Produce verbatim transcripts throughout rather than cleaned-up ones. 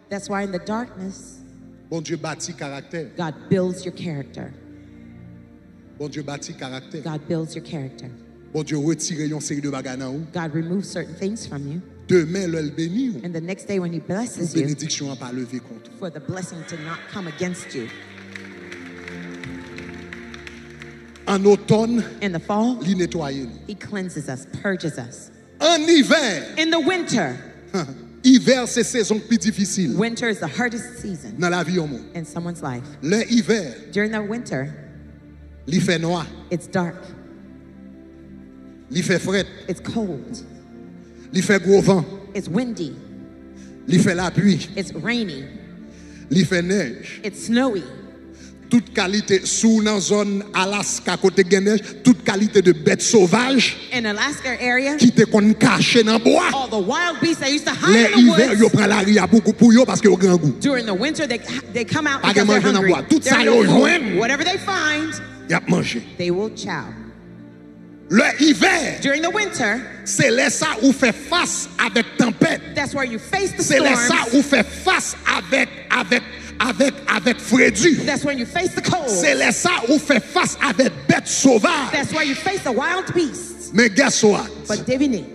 That's why in the darkness, Bondye bati karaktè. God builds your character. Bondye bati karaktè. God builds your character. Bondye retire yon seri de bagay nan ou. God removes certain things from you. Demen, lè l beni w, And the next day when He pou blesses you, benediksyon an pa leve kont ou. For the blessing to not come against you. An otòn, In the fall, li netwaye nou. He cleanses us, purges us. An ivè, In the winter, ivè se sezon k pi difisil winter is the hardest season nan lavi yon moun. In someone's life. Lè ivè, During the winter, li fè nwa, it's dark, li fè frèt, it's cold, li fè gwo van, it's windy, li fè lapli, it's rainy, li fè nèj. It's snowy. Tout kalite, si w nan zòn Alaska kote gen nèj, tout kalite de bèt sovaj In Alaska area, ki te konn kache nan bwa. All the wild beasts that used to hide Lè in the ivè, yo woods, pran lari a pou, pou yo paske yo grangou. During the winter, they, they come out Pa because gen they're manje nan hungry. Bwa. Tout There sa is yo no food. Jwenn, Whatever they find, y ap manje. They will chow. Lè ivè, During the winter, se lè sa ou fè fas avèk tanpèt. That's where you face the Se lè sa storms. Ou fè fas avèk, avèk, avèk, avèk fredi. That's when you face the cold. Se lè sa ou fè fas avèk bèt sovaj. That's where you face the wild beasts. Men guess what? But devinez,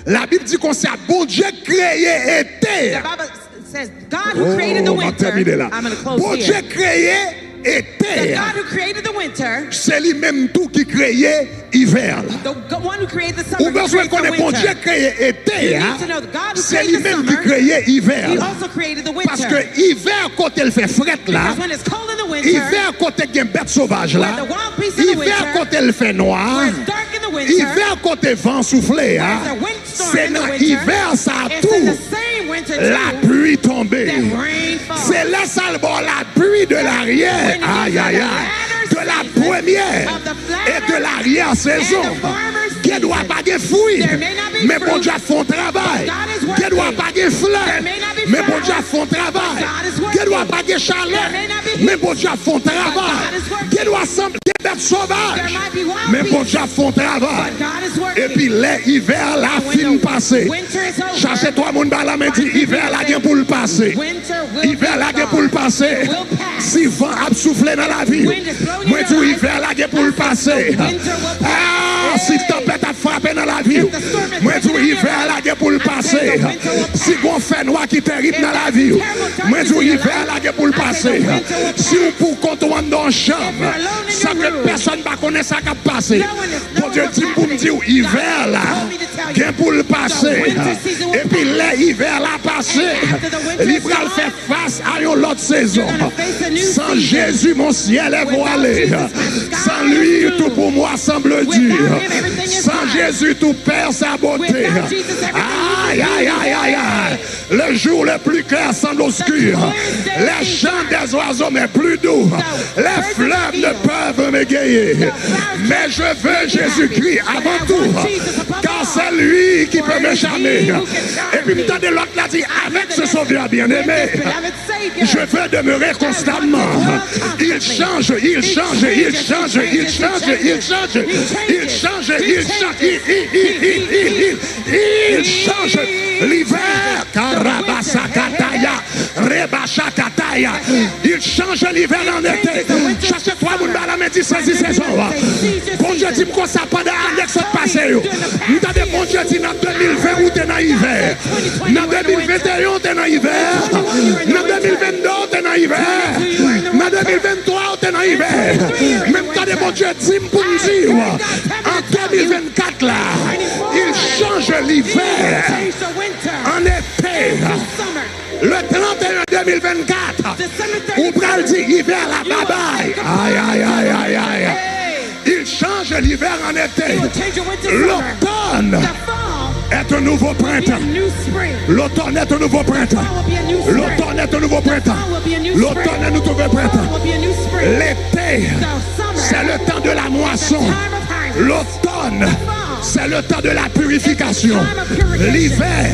Labib di konsa, Bondye kreye ete. The Bible says, God who created the Oh, m ap winter, tèmine la. I'm going to close Bondye here. Kreye ete. The God who created the winter, Se li menm tou ki kreye ivè la. The g- one who created the summer, Ou who bezwen creates the konnen Bondye winter. Kreye ete You a. Need to know that God who Se created li the menm ki summer, Kreye ivè He la. Also created the winter. Paske ivè kote l fè frèt la, Because when it's cold in the winter, ivè kote gen bèt sovaj la, where the wild beasts in the ivè winter, kote l fè nwa, where it's dark in the winter, ivè kote van soufle a, where the windstorm se in the nan winter, ivè sa It's in the tou same winter too. lapli tonbe. That rain falls. Se lè sa l ba w lapli de laryè, When it is ayayay, the latter de la season premyè of the e de latter laryè sezon. and the former Gen dwa season. Pa gen fwi, There may not be men fruit, Bondye ap fè yon travay. but God is working. Gen dwa pa gen flè, There may not be men flower, Bondye ap fè yon but travay. God is working. Gen dwa pa gen chalè, There may not be heat, men Bondye ap fè yon but travay. God is working. Gen dwa sanble gen bèt sovaj, There might be wild men beasts, Bondye ap fè yon travay. but God is working. Epi lè ivè la And when fin the pase, winter is over, chache twa moun ba la men, di, three people ivè la say, gen pou l pase. Winter will Ivè la be gen pou l gone. Pase. It will pass. Si van ap soufle nan lavi w, Wind is blowing in mwen your di w, life. Ivè la gen pou l I pase. said the winter will pass. Ah, si tanpèt ap frape nan lavi w, If the storm is mwen di w, coming at your Ivè la gen pou l pase. I said the winter will pass. Si gon fènwa ki tèrib nan lavi w, Terrible darkness mwen di w, in your Ivè life. La gen pou l I said pase. the winter will pass. Si w pou kont ou anndan yon chanm, If you're alone in your san ke room, pèsonn pa konnen sa k ap pase, no one is knowing Bondye what's di m pou m di w, happening. Ivè la God told me to tell you, gen pou l the pase. winter season will Epi pass. Lè ivè la pase, And after the winter li is pral fè gone, fas a yon lòt sezon. You're gonna face a new Sans season. Jésus, mon ciel est Without voilé. Jesus, my sky Sans is lui, doomed. Tout pour moi semble dur. Without him, everything is Sans hard. Jésus, tout perd sa beauté. Without Jesus, everything Aïe, loses aïe, beauty. Aïe, aïe, aïe. Le jour le plus clair semble obscur. clearest day Les seems chants dark. Des oiseaux, mais plus doux. The Les birds of the fleuves ne field peuvent m'égayer. The flowers Mais je veux make me Jésus-Christ happy. Avant But I tout, want Jesus above car all. C'est lui qui For peut it me is he charmer. Who can charm Epi m me. Tande lòt la di, avec ce Sauveur With bien-aimé, this beloved Savior, Je veux demeurer I want to constamment. dwell Il constantly. change, il He change, il changes, change, he il changes, change, he il change, changes, il change, he il change, changes, il change, he il change, il, il, il, il, il, il change l'hiver. Karabasakataya, rebashakataya. Il change l'hiver en été. Chache twa moun ba la men, di sezi sezon an. Bondye di m konsa pandan ane k sot pase yo. M tande Bondye di nan de mil ven ou te nan ivè. Nan de mil venteyen ou te nan ivè. Nan de mil vennde ou te nan ivè. Nan de mil venntwa ou te nan ivè. Men m tande Bondye di m pou m di w, an de mil vennkat la, il change l'hiver en été. Le trente et un de mil vennkat, ou pral di ivè la babay. Ay, ay, ay, ay, ay. Il change l'hiver en été. L'automne est un nouveau printemps. L'automne est un nouveau printemps. L'automne est un nouveau printemps. L'automne est un nouveau printemps. L'été, c'est le temps de la moisson. L'automne, c'est le temps de la purification. L'hiver,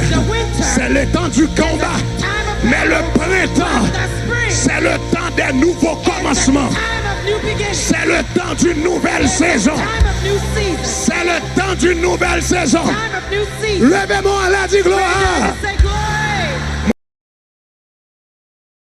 c'est le temps du combat. Mais le printemps, c'est le temps des nouveaux commencements. C'est le temps d'une nouvelle saison. C'est le temps d'une nouvelle saison. Leve men w anlè, di glwa.